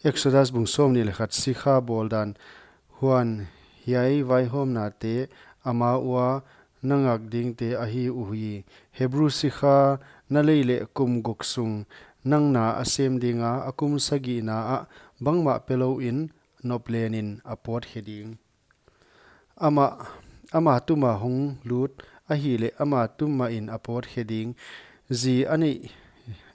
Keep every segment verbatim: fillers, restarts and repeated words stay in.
Exodus bung sawmnih leh khat. Sikha bawldan. Huan, hiai vaihawmnate ama ua na ngak dingte ahi uhi. Hebru sikha na lei leh kum guk sung nang na a sem dinga, a kum sagihna ah bangmah pelouin noplenin a pawtkhe ding. Amah, ama tuma hong lut ahihleh ama tumahin a pawtkhe ding. Zi a neih,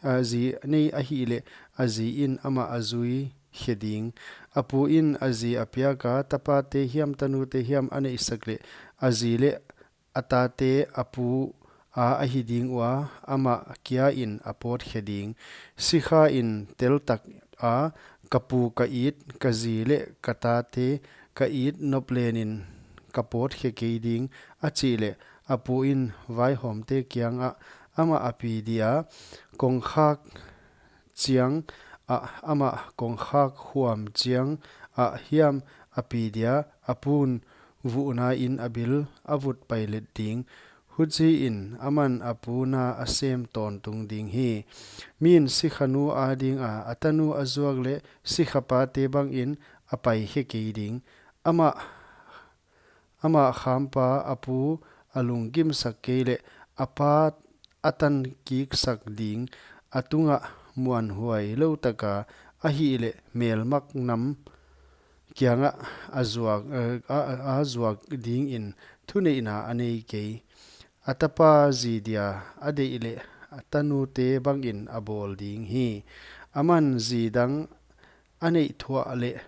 a zi nei ahihleh a zi in amah a zui khe ding. A pu in a zi a piaka tapate hiam tanute hiam a neihsak leh, a zi leh a tate a pu a ahi ding ua, amah kia in a pawtkhe ding. Sikha in teltak a, ka pu ka it, ka zi leh ka tate ka it noplenin ka pawtkhe kei ding, a chih leh, a pu in vaihawmte kiangah amah a pi dia, kongkhak chiang ah, amah kongkhak huam chiang ah hiam a pi dia, a pun vuhna in a bil a vut pailet ding. Huchiin aman a pu na a sem tawntung ding hi. Min sikhanu adinga a tanu a zuak leh sikhapate bangin a paikhe kei ding. Amah Amah khampa a pu a lunggimsak kei leh a pa a tankiksak ding, a tungah muanhuai lou taka ahihleh melmak nam kiangah a zuak, eh, a, a, a zuak dingin thuneihna a nei kei. A tapa zi dia a deih leh a tanute bangin a bawl ding hi. Aman zi dang a neih thuah leh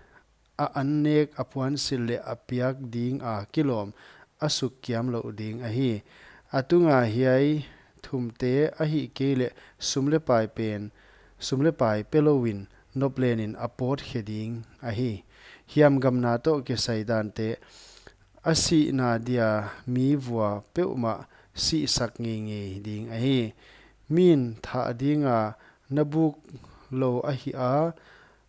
a annek a puansilh leh a piak dinga kilawm a sukkiam louh ding ahi. A tunga hiai thumte ahih kei leh sum leh pai pen, sum leh pai pelouin noplenin a pawtkhe ding ahi. Hiamgamna toh kisai dante. A sihna dia mi vua peuhmah sihsak ngeingei ding ahi. Min thah dinga na buk lou ahi a,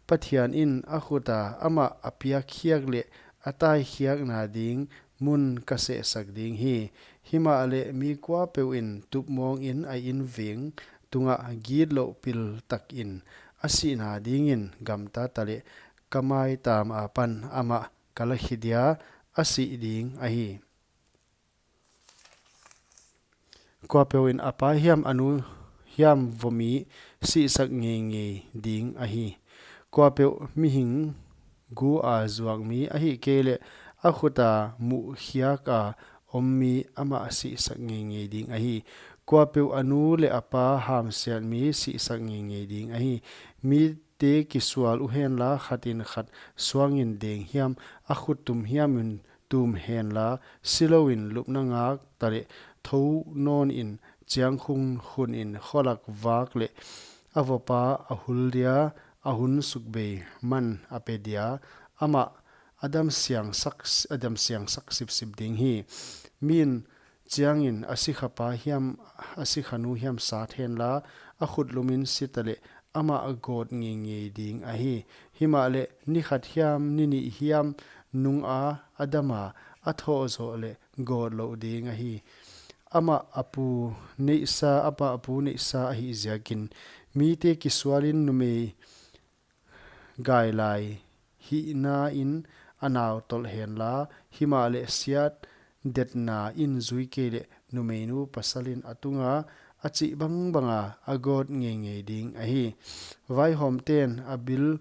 Pathian in a khuta amah a piakkhiak leh a taikhiakna ding mun ka sehsak ding hi. Himahleh mi kuapeuh in tupmawngin a inveng tungah gitlouh piltakin a sihna dingin gamta taleh ka maitam apan amah ka lakhe dia, a sih ding ahi. Kuapeuh in a pa hiam a nu hiam vomi sihsak ngeingei ding ahi. Kuapeuh mihing gu a zuak mi ahih kei leh a khuta muhkhiak a om mi amah sihsak ngeingei ding ahi. Kuapeuh a nu leh a pa hamsiat mi sihsak ngeingei ding ahi. Mite kisual uhenla, khatin khat suangin deng hiam, a khut tum hiamin tum henla, silouin lupna ngak taleh thou nawnin chiangkhun khunin kholak vak leh a vapa a hul dia, a hun sukbei man a pe dia, amah a damsiangsak, a damsiangsak sipsip ding hi. Min chiangin a sikhapa hiam, a sikhanu hiam sat henla, a khut lumin si taleh amah a gawt ngeingei ding ahi. Himahleh ni khat hiam ni nih hiam nunga a dama a thoh zoh leh gawt louh ding ahi. Amah a pu neihsa, amah a pu neihsa ahih ziakin. Mite kisualin numei gailai hihna in a nau tolh henla, himahleh siat detna in zui kei leh numeinu pasalin a tunga a chih bangbanga a gawt ngeingei ding ahi. Vaihawmten a bil,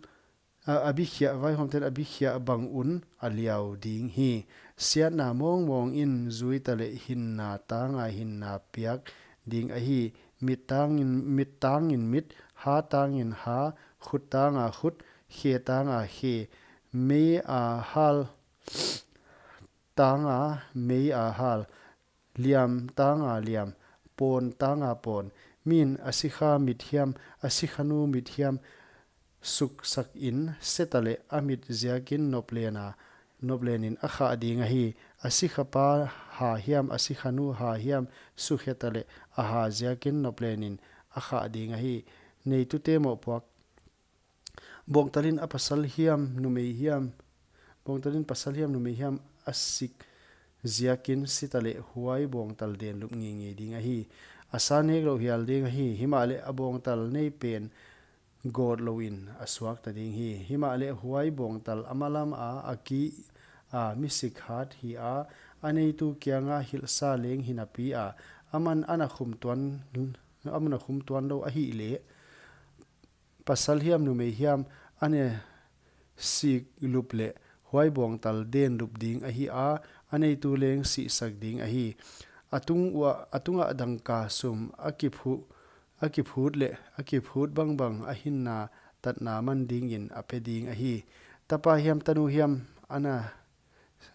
a, a bikhiah, vaihawmten a bikhiah bang un a liau ding hi. Siatna mawngmawng in zui taleh hinna tanga hinna piak ding ahi. Mit tangin, mit tangin mit, ha tangin ha, khut tanga khut, khe tanga khe, mei a hal tanga mei a hal, liam tanga liam, pawn tanga pawn. Min a sikha mit hiam, a sikhanu mit hiam, suksakin se taleh a mit ziakin noplena, noplenin a khah ding ahi. A sikhapa ha hiam, a sikhanu ha hiam, sukhe taleh a ha ziakin noplenin a khah ding ahi. Neitute mohpuak. Bawngtalin a pasal hiam, numei hiam, bawngtalin pasal hiam, numei hiam a sik ziakin si taleh huai bawngtal den lup ngeingei ding ahi. A sa nek louh hial ding ahi. Himahleh a bawngtal nei pen gawt louin a suakta ding hi. Himahleh huai bawngtal a malam a, a ki a, mi sikhat hi a, a neitu kianga hilhsa leng hinapi a, aman ana khum tuan, aman a khum tuan lou ahihleh, pasal hiam numei hiam ana siklup leh huai bawngtal denlup ding ahi a, a neitu leng sihsak ding ahi. A tung ua, a tungah dangka sum a kiphu, a kiphut leh a kiphut bangbang a hinna tatna man dingin a pe ding ahi. Tapa hiam tanu hiam ana,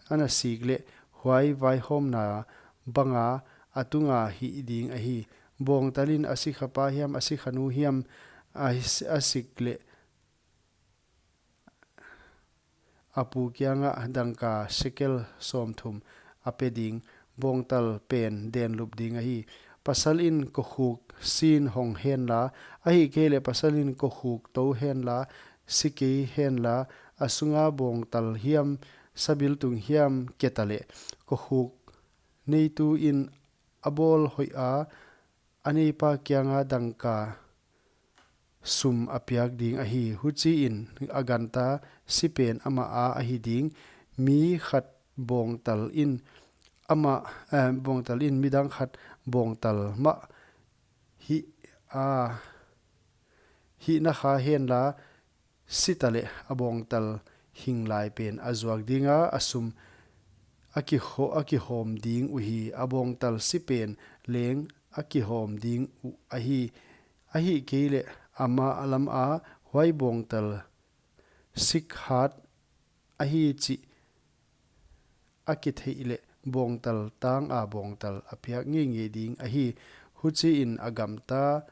ana sik leh huai vaihawmna banga a tunga hih ding ahi. Bawngtal in a sikhapa hiam a sikhanu hiam a, a sik leh a pu kiangah dangka sekel sawmthum a pe ding. Bawngtal pen denlup ding ahi. Pasal in kokhuk sin hong henla, ahihkeileh pasal in kokhuk tou henla, si kei henla, a sunga bawngtal hiam sabiltung hiam keta leh, kokhuk neitu in a bawl hoih a, a neipa kianga dangka sum a piak ding ahi. Huchiin a ganta si pen amah a ahi ding. Mi khat bawngtal in amah, eh, bawngtal in midang khat bawngtal mah hih a, hihna kha henla, sita leh a bawngtal hing lai pen a zuak dinga, a sum a kiho-, a kihawm ding uhi. A bawngtal si pen leng a kihawm ding uh ahi. Ahihkeileh amah a lam a huai bawngtal sikhat ahi chih a kitheih leh bawngtal tanga bawngtal a piak ngeingei ding ahi. Huchiin a gamta,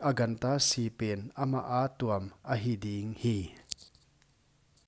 a ganta si pen amah a tuam ahi ding hi.